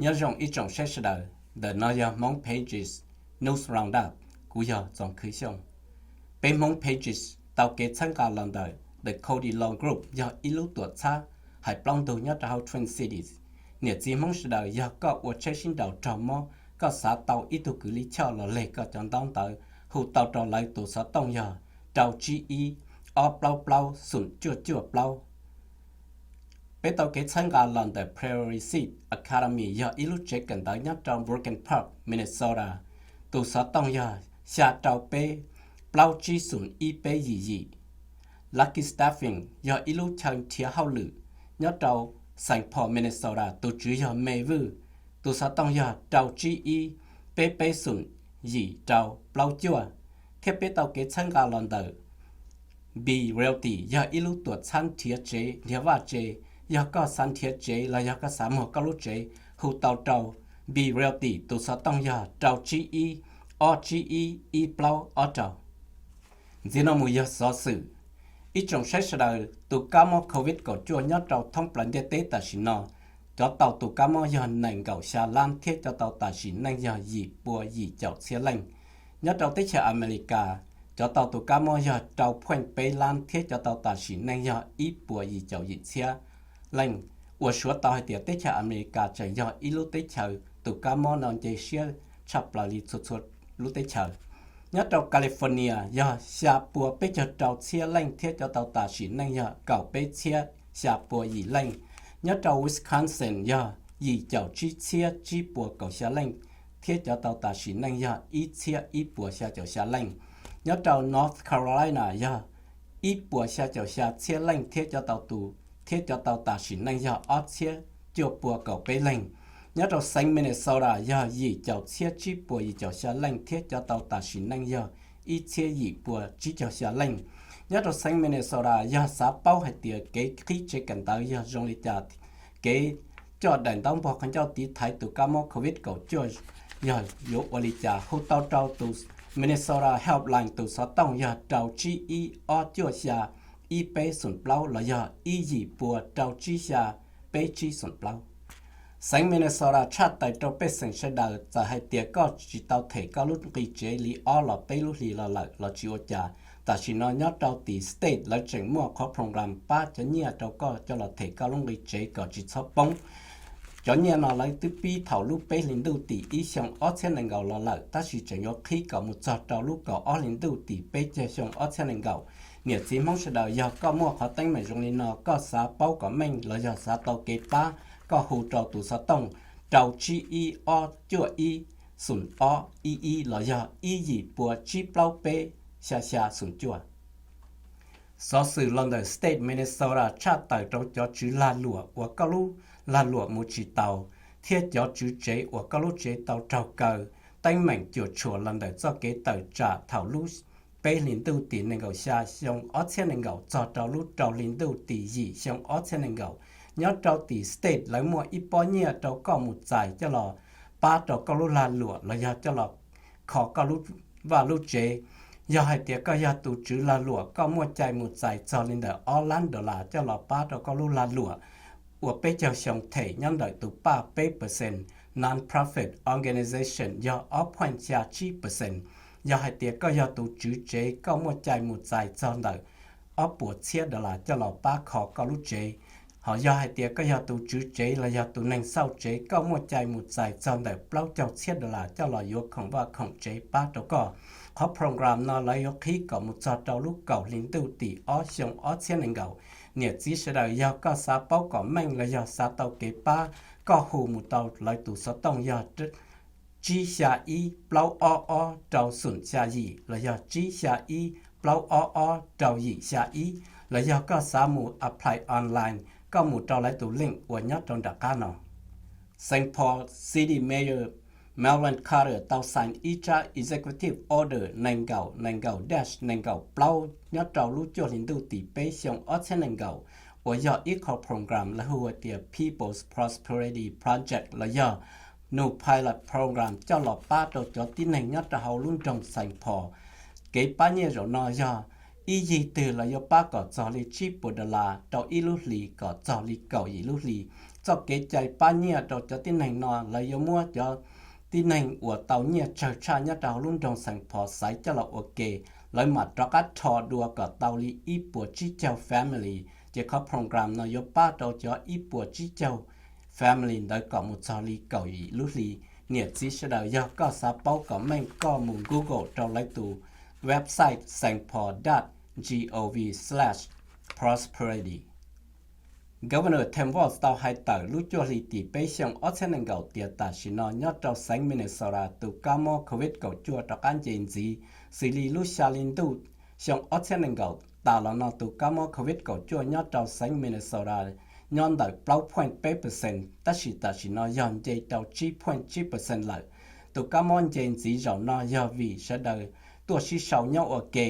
Nyob zoo ib tsoom saib sawv daws, ntawm no yog Hmoob Pages News Roundup, kuv yog Txoov Khwv Xyooj. Peb Hmoob Pages tau kev txhawb nqa los ntawm The Cody Law Group, yog ib lub tuam txhab hais plaub ntug nyob rau hauv Twin Cities. Niam txiv Hmoob sawv daws, yog koj ua tsheb sib nraus raug mob, koj xav tau ib tug kws lij choj los leg koj cov ntaub ntawv, hu tau rau lawv tus xov tooj yog rau tsib ib, ob plaub plaub, xoom cuaj cuaj plaub. Peb tau kev txhawb nqa los ntawm Prairie Seed Academy, yog ib lub tsev kawm ntawv nyob rau Brooklyn Park, Minnesota. Tus xov tooj yog xya rau peb, plaub tsib xoom ib peb yim yim. Lucky Staffing yog ib lub chaw nrhiav hauj lwm nyob rau Saint Paul, Minnesota. Tus tswv yog Me Vwj. Tus xov tooj yog rau tsib ib, peb peb xoom yim rau plaub cuaj. Thiab peb tau kev txhawb nqa los ntawm Be Realty, yog ib lub tuam txhab nrhiav tsev, nrhiav vaj tsev. Yog koj xav nrhiav tsev los yog koj xav muag koj lub tsev, hu tau rau Be Realty, tus xov tooj yog rau tsib ib, ob tsib ib, ib plaub ob rau. Ntxiv no mus yog xov xwm. Ib tsoom saib sawv daws, tus kab mob COVID kaum cuaj nyob rau thoob plaws ntiaj teb tam sim no, cov tau tus kab mob yog nees nkaum xya lab thiab cov tau tas sim neej yog yim pua yim caum txhiab leej. Nyob rau teb chaws Amelikas, cov tau tus kab mob yog rau pheej peb lab thiab cov tau tas sim neej yog ib puas yim caum yim txhiab leej. Ua suav tau hais tias teb chaws Amelikas tseem yog ib lub teb chaws tus kab mob no nce siab tshaj plaws li txhua txhua lub teb chaws. Nyob rau California yog xya pua peb caug rau txhiab leej thiab cov tau tas sim neej yog kaum peb txhiab xya pua yim leej. Nyob rau Wisconsin yog yim caum tsib txhiab tsib puas kaum xya leej thiab cov tau tas sim neej yog ib txhiab ib puas xya caum xya leej. Nyob rau North Carolina yog ib puas xya caum xya txhiab leej thiab cov tau tus thiab cov tau tas sim neej yog ob txhiab cuaj pua kaum peb leej. Nyob rau xeev Minnesota yog yim caum txhiab tsib puas yim caum xya leej thiab cov tau tas sim neej yog ib txhiab yim puas tsib caug xya leej. Nyob rau xeev Minnesota yog xav paub hais tias kev qhib tsev kawm ntawv yog zoo li cas, kev coj daim ntaub npog qhov ncauj tiv thaiv tus kab mob COVID kaum cuaj yog yuav ua li cas, hu tau rau tus Minnesota Helpline tus xov tooj yog rau tsib ib ob cuaj xya ib peb xoom plaub los yog ib yim pua rau tsib xya peb tsib xoom plaub. Xeev Minnesota tshaj tawm rau pej xeem sawv daws, txawm hais tias koj tsis tau them koj lub nqi tsev li ob los peb lub hlis los lawm los tsis ua cas. Tam sim no nyob rau tim state lawv tseem muaj qhov program pab cov nyiaj rau koj coj los them koj lub nqi tsev kom tsis txhob poob. Cov nyiaj no lawv twb pib thaum lub peb hlis ntuj tim ib xyoo ob txhiab nees nkaum los lawm, tab sis tseem yuav qhib kom mus txog rau lub kaum ob hlis ntuj tim peb caug xyoo ob txhiab nees nkaum. Niam txiv Hmoob sawv daws, yog koj muaj qhov teeb meem zoo li no, koj xav paub kom meej los yog xav tau kev pab, koj hu rau tus xov tooj rau tsib ib ob cuaj ib xoom ob ib ib los yog ib yim pua tsib plaub peb xya xya xoom cuaj. Xov xwm los ntawm state Minnesota tshaj tawm rau cov tswv lag luam uas koj lub lag luam mus tsis taus thiab cov tswv tsev uas koj lub tsev tau raug kaw teeb meem cuam tshuam los ntawm txoj kev tawm tsam thaum lub peb hlis ntuj tim nees nkaum xya xyoo ob txhiab nees nkaum txog rau lub rau hlis ntuj tim yim xyoo ob txhiab nees nkaum. Nyob rau tim state lawv muaj ib pob nyiaj rau koj mus txais coj los pab rau koj lub lag luam los yog coj los kho koj lub vaj lub tsev. Yog hais tias koj yog tus tswv lag luam, koj muaj cai mus txais txog li ntawm ob lab dollar coj los pab rau koj lub lag luam ua peb caug xyoo them nyob ntawm tus paj peb percent, non-profit organization yog ob point xya tsib percent. Yog hais tias koj yog tus tswv tsev, koj muaj cai mus txais txog ntawm ob puas txhiab dollar coj los pab kho koj lub tsev. Ho yog hais tias koj yog tus tswv tsev los yog tus neeg xauj tsev, koj muaj cai mus txais txog ntawm plaub caug txhiab dollar coj los yuav khoom vaj khoom tsev pab rau koj. Qhov program no lawv yuav qhib kom mus txog rau lub kaum hli ntuj tim ob xyoo ob txhiab nees nkaum. Niam txiv sawv daws, yog koj xav paub kom meej los yog xav tau kev pab, koj hu mus rau lawv tus xov tooj yog tsib xya ib plaub ob ob rau xoom xya yim los yog tsib xya ib plaub ob ob rau yim xya ib, los yog koj xav mus apply online, koj mus rau lawv tus link uas nyob rau nram qab no. Saint Paul City Mayor Melvin Carter tau sign ib tsab executive order nees nkaum nees nkaum dash nees nkaum plaub nyob rau lub cuaj hli ntuj tim peb xyoo ob txhiab nees nkaum, uas yog ib qho program lawv hu ua tias People's Prosperity Project los yog new pilot program coj los pab rau cov tib neeg nyob rau hauv lub nroog Saint Paul. Kev pab nyiaj zaum no yog ib yig twg los yuav pab kom txog li tsib puas dollar rau ib lub hlis kom txog li kaum yim lub hlis. txoj kev cai pab nyiaj rau cov tib neeg no, lawv yuav muab cov tib neeg uas tau nyiaj tsawg tshaj nyob rau hauv lub nroog Xeem Phos xaiv coj los ua ke, lawv mam rov qab rho dua kom tau li ib puas tsib caug family. Ces qhov program no yuav pab rau cov ib puas tsib caug family ntawd kom mus txog li kaum yim lub hli. Niam txiv sawv daws, yog koj xav paub kom meej, koj mus Google rau lawv tus website xeemphos dot gov slash prosperity. Governor Tim Walz tau hais tawm lub cuaj hli tim peb xyoo ob txhiab nees nkaum tias tam sim no nyob rau xeev Minnesota tus kab mob covid kaum cuaj rov qab nce ntxiv. Xws li lub xya hli ntuj xyoo ob txhiab nees nkaum tas los no tus kab mob covid kaum cuaj nyob rau xeev Minnesota nyob ntawm plaub point peb percent, tab sis tam sim no yog nce rau tsib point tsib percent lawm. Tus kab mob nce ntxiv zaum no yog vim sawv daws tuaj sib sau nyob ua ke,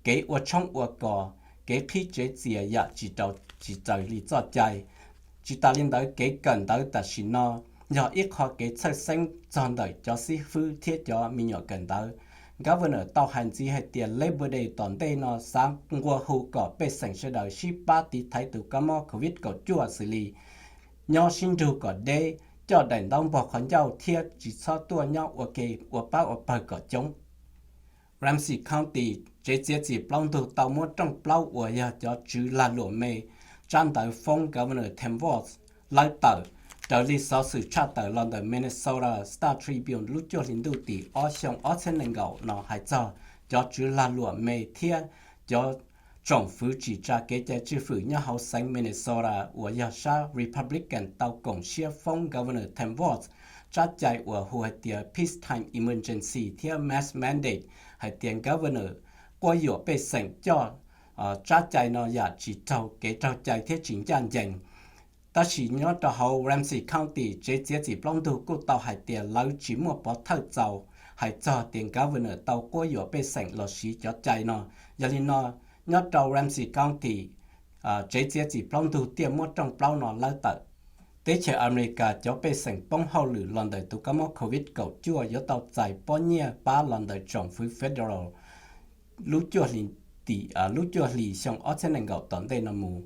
kev ua tshoob ua kos, kev qhib tsev txias yam tsis raws li txoj cai. Tsis tas li ntawd, kev kawm ntawv tam sim no yog ib qho kev txhawj xeeb txog ntawm cov xib fwb thiab cov me nyuam kawm ntawv. Governor tau hais ntxiv hais tias Labor Day tom ntej no xav nqua hu kom pej xeem sawv daws sib pab tiv thaiv tus kab mob covid kaum cuaj xws li nyob sib nrug kom deb, coj daim ntaub npog qhov ncauj thiab tsis txhob tuaj nyob ua ke ua pab ua pawg kom coob. Ramsey County tsev txiav txim plaub ntug tau muab rooj plaub uas yog cov tswv lag luam me tsab ntawv foob Governor Tim Walz lawv tawm, raws li xov xwm tshaj tawm los ntawm Minnesota Star Tribune lub cuaj hli ntuj tim ob xyoo ob txhiab nees nkaum no hais txog cov tswv lag luam me thiab cov tsoom fwv tsim tsa kev cai tswj fwm nyob hauv xeev Minnesota uas yog sab Republican tau koom siab foob Governor Tim Walz tsab cai uas hu hais tias Peacetime Emergency thiab Mask Mandate, hais tias Governor quab yuam pej xeem coj tsab cai no yam tsis raug kev raug cai thiab tsis ncaj ncees. Tab sis nyob rau hauv Ramsey County tsev txiav txim plaub ntug kuj tau hais tias lawv tsis muaj pov thawj txaus hais txog tias Governor tau quab yuam pej xeem los siv cov cai no. Yog li no, nyob rau Ramsey County tsev txiav txim plaub ntug thiaj muab rooj plaub no lawv tawm. Teb chaws Amelikas cov pej xeem poob hauj lwm los ntawm tus kab mob covid kaum cuaj yuav tau txais pob nyiaj pab los ntawm tsoom fwv federal lub cuaj hli tim, lub cuaj hli xyoo ob txhiab nees nkaum tom ntej no mus,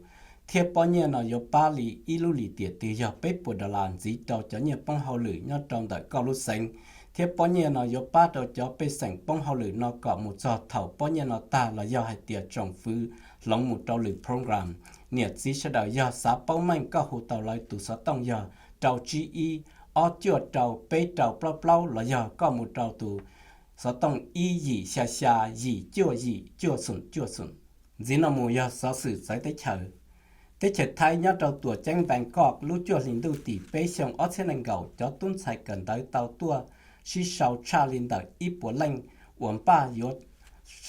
thiab pob nyiaj no yuav pab li ib lub lim tiam twg yog peb puas dollar ntxiv rau cov nyiaj poob hauj lwm nyob rau ntawm koj lub xeev, thiab pob nyiaj no yuav pab rau cov pej xeem poob hauj lwm no kom mus txog thaum pob nyiaj no tag los yog hais tias tsoom fwv hloov mus rau lwm program. Niam txiv sawv daws, yog xav paub meej koj hu tau lawv tus xov tooj yog rau tsib ib, ob cuaj rau, peb rau plaub plaub los yog koj mus rau tus xov tooj ib yim xya xya yim cuaj yim cuaj xoom cuaj xoom. Ntxiv no mus yog xov xwm txawv teb chaws. Teb chaws Thaib nyob rau tuam ceeb Bangkok lub cuaj hli ntuj tim peb xyoo ob txhiab nees nkaum cov tub ntxhais kawm ntawv tau tuaj sib sau tshaj li ntawm ib puas leej uas npaj yuav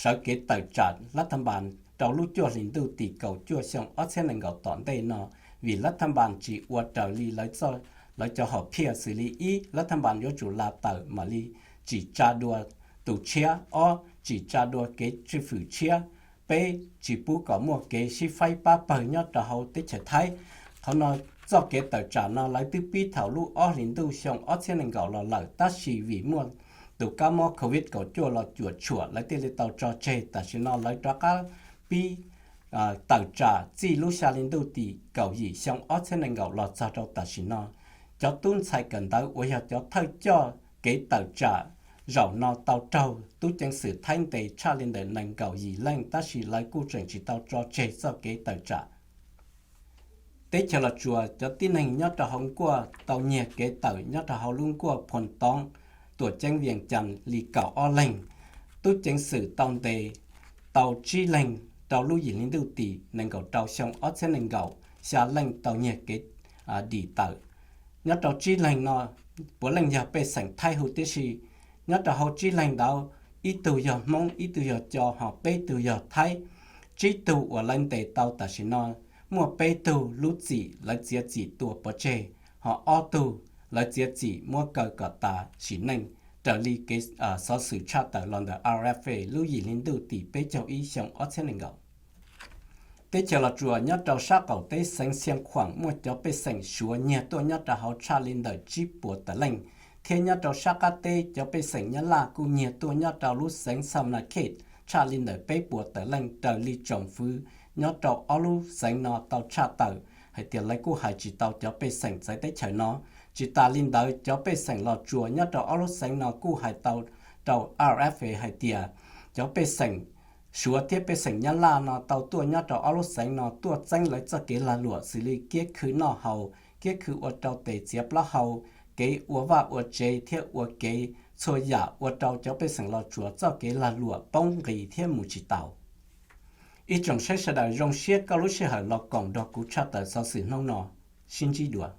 sawv kev tawm tsam lab thab npas rau lub cuaj hli ntuj tim kaum cuaj xyoo ob txhiab nees nkaum tom ntej no, vim lab thab npas tsis ua raws li lawv cov hom phiaj xws li ib, lab thab npas yuav tsum la tawm mam li tsim tsa dua tus tshiab, ob, tsim tsa dua kev tswj fwm tshiab, peb, tsis pub kom muaj kev sib faib pab pawg nyob rau hauv teb chaws Thaib. Qhov no txoj kev tawm tsam no lawv twb pib thaum lub ob hlis ntuj xyoo ob txhiab nees nkaum los lawm, tab sis vim muaj tus kab mob covid kaum cuaj los cuam tshuam lawv thiaj li tau tso tseg. Tam sim no lawv rov qab pib tawm tsam txij lub xya hli ntuj tim kaum yim xyoo ob txhiab nees nkaum los txog rau tam sim no. Cov tub ntxhais kawm ntawv uas yog cov thawj coj kev tawm tsam zaum no tau raug tub ceev xwm Thaib ntes tshaj li ntawm nees nkaum yim leej, tab sis lawv kuj tseem tsis tau tso tseg txoj kev tawm tsam. Teb chaws Los Tsuas cov tib neeg nyob rau hauv nkuaj tau nyiag kev tawm nyob rau hauv lub nkuaj Phoo Toov, tuam ceeb Vias Cas li kaum ob leeg. Tub ceev xwm tau ntes tau tsib leeg rau lub yim hli ntuj tim nees nkaum rau xyoo ob txhiab nees nkaum, xya leej tau nyiag kev dim tawm. Nyob rau tsib leeg no puav leej yog pej xeem Thaib huv tib si. Nyob rau hauv tsib leeg ntawd, ib tug yog Hmoob, ib tug yog Co, ho peb tug yog Thaib. Tsib tug uas lawv ntes tau tam sim no, muaj peb tug lub txim lawv txiav txim tua pov tseg, ho ob tug lawv txiav txim muab kaw kom tas sim neej, raws li kev xov xwm tshaj tawm los ntawm R F A lub yim hli ntuj tim peb caug ib xyoo ob txhiab nees nkaum. Teb chaws Los Tsuas nyob rau sab qaum teb xeev Xia Khuam muaj cov pej xeem Suav nyiag tuaj nyob rau hauv tshaj li ntawm tsib puas tawm leej, thiab nyob rau sab qab teb cov pej xeem Nyab Laj kuj nyiag tuaj nyob rau lub xeev Savanna-Khit tshaj li ntawm peb puas tawm leej, raws li tsoom fwv nyob rau ob lub xeev no tau tshaj tawm hais tias lawv kuj hais tsis tau cov pej xeem txawv teb chaws no. Tsis tas li ntawd, cov pej xeem Los Tsuas nyob rau ob lub xeev no kuj hais tau rau R F A hais tias cov pej xeem Suav thiab pej xeem Nyab Laj no tau tuaj nyob rau ob lub xeev no tuaj txeeb lawv txoj kev lag luam xws li kiab khw noj haus, kiab khw ua rau tes txiav plaub hau, kev ua vaj ua tsev thiab ua kev txhua yam ua rau cov pej xeem Los Tsuas txoj kev lag luam poob nqis thiab mus tsis taus. Ib tsoom saib sawv daws, zoo siab koj lub sij hawm los koom nrog kuv tshaj tawm xov xwm hnub no. Sib ntsib dua.